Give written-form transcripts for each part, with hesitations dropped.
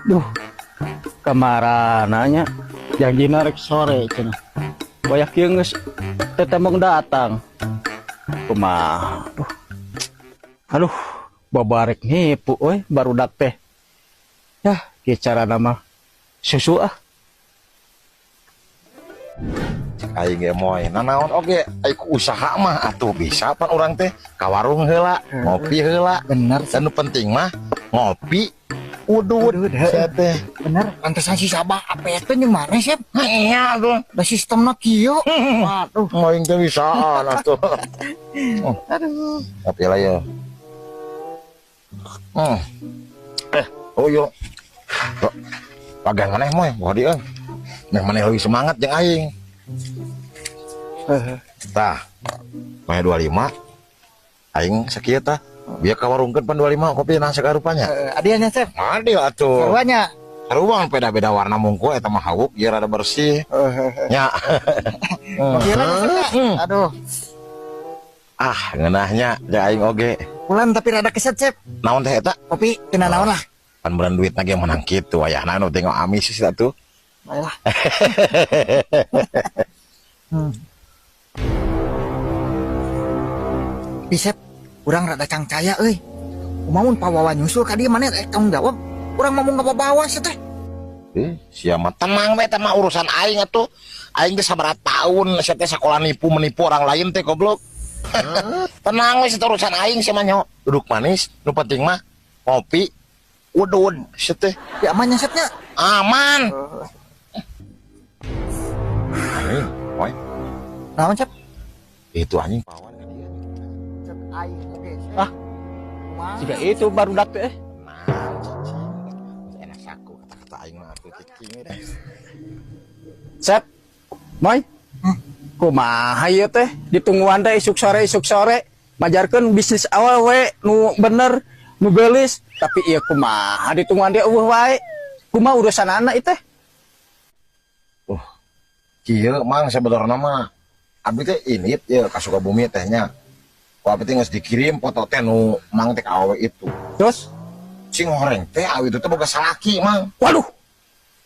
Duh, kamarana nya janjina rek sore cenah. Wayah kieu geus teu tembong datang. Kumaha? Duh. Aduh, babarek nipu euy barudak teh. Yah, kieu carana mah susu ah. Cek aing ge moy nanaon oge ai ku usaha mah atuh bisa pan urang teh ka warung heula, ngopi heula. Bener. Dan nu penting mah ngopi udud. Udud, heuh. Sia teh. Bener, pantesan si Sabah apa itu jeung mana, Sep? Nah, iya tuh. Da sistemna kieu. Waduh. Aing teh bisaan atuh. Aduh. Tapi lah ya. Eh, oh yo. Pagang maneh moy, bawa dia. Meh maneh leuwih semangat jeung aing. Heeh. Tah. Meh 25. Aing sakieu tah. Biar ka warungkeun pan 25 kopi nah sagarupanya. Heeh, adiannya, Sep. Adil atuh. Sarua. Sarua, beda-beda warna mungku, eta mah hawuk ieu rada bersih. Heeh. Nya. Kopi lah, Sep, ya. Aduh. Ah, ngeunahnya jeung aing oge. Pulang tapi rada keset, Sep. Naon teh eta? Kopi tina naon lah. Pan beran duit lagi menang kitu wayahna nu tengok amis sih atuh. Baiklah. Tapi Sep, urang rada cangcaya euy. Kumaha mun pawawa nyusul ka dieu, maneh rek tanggung jawab? Urang mah mau ngabawa sia teh. Eh, sia mah tenang we, eta mah urusan aing atuh. Aing teh sabaraha tahun sia teh sakola nipu menipu orang lain teh, goblok. Tenang we, sia urusan aing sia mah nyo. Duduk manis, nu penting mah ngopi udud sia teh. Ya aman nya, Sep, nya. Aman. Anjing, moy. Naon, Sep? Itu anjing pawan ka dia. Cek aing oge, Sep. Ah. Kumaha? Jika itu barudak teh. Tenang, cicing. Enak saku kata-kata aing mah atuh cicing deh. Sep. Moy. Kumaha ieu teh? Ditungguan teh isuk sore isuk sore. Majarkeun bisnis awewe nu bener, nu belis, tapi ieu kumaha ditungguan teh euweuh wae. Kumaha urusan anak itu teh? Kieu Mang, sebenarnya mah abdi teh init ya ka Sukabumi teh nya. Ku abdi teh geus dikirim foto teh nu Mang teh ka awewe itu. Terus? Sing horeng teh awewe itu teh boga salaki, Mang. Waduh.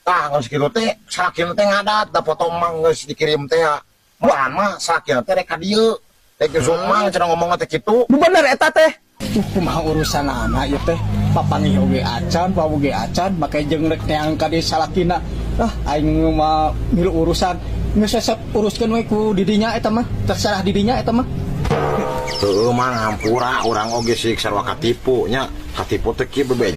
Tah, geus kitu teh salakina teh ngadat da foto Mang geus dikirim teh ya. Malahan mah salakina teh rek ka dieu. Rek nyusul Mang cenah ngomongna teh kitu. Nu bener eta teh. Tuh, kumaha urusan anak ieu teh? Papanggih oge acan, wawuh ge acan, make jeung rek neang ka dieu salakina. Ah, aing mah milu urusan. Geus sesep uruskeun we ku didinya eta mah. Terserah didinya eta mah. Heueuh Mang, hampura urang oge sih sarua katipu nya. Katipu teh kieu bebe.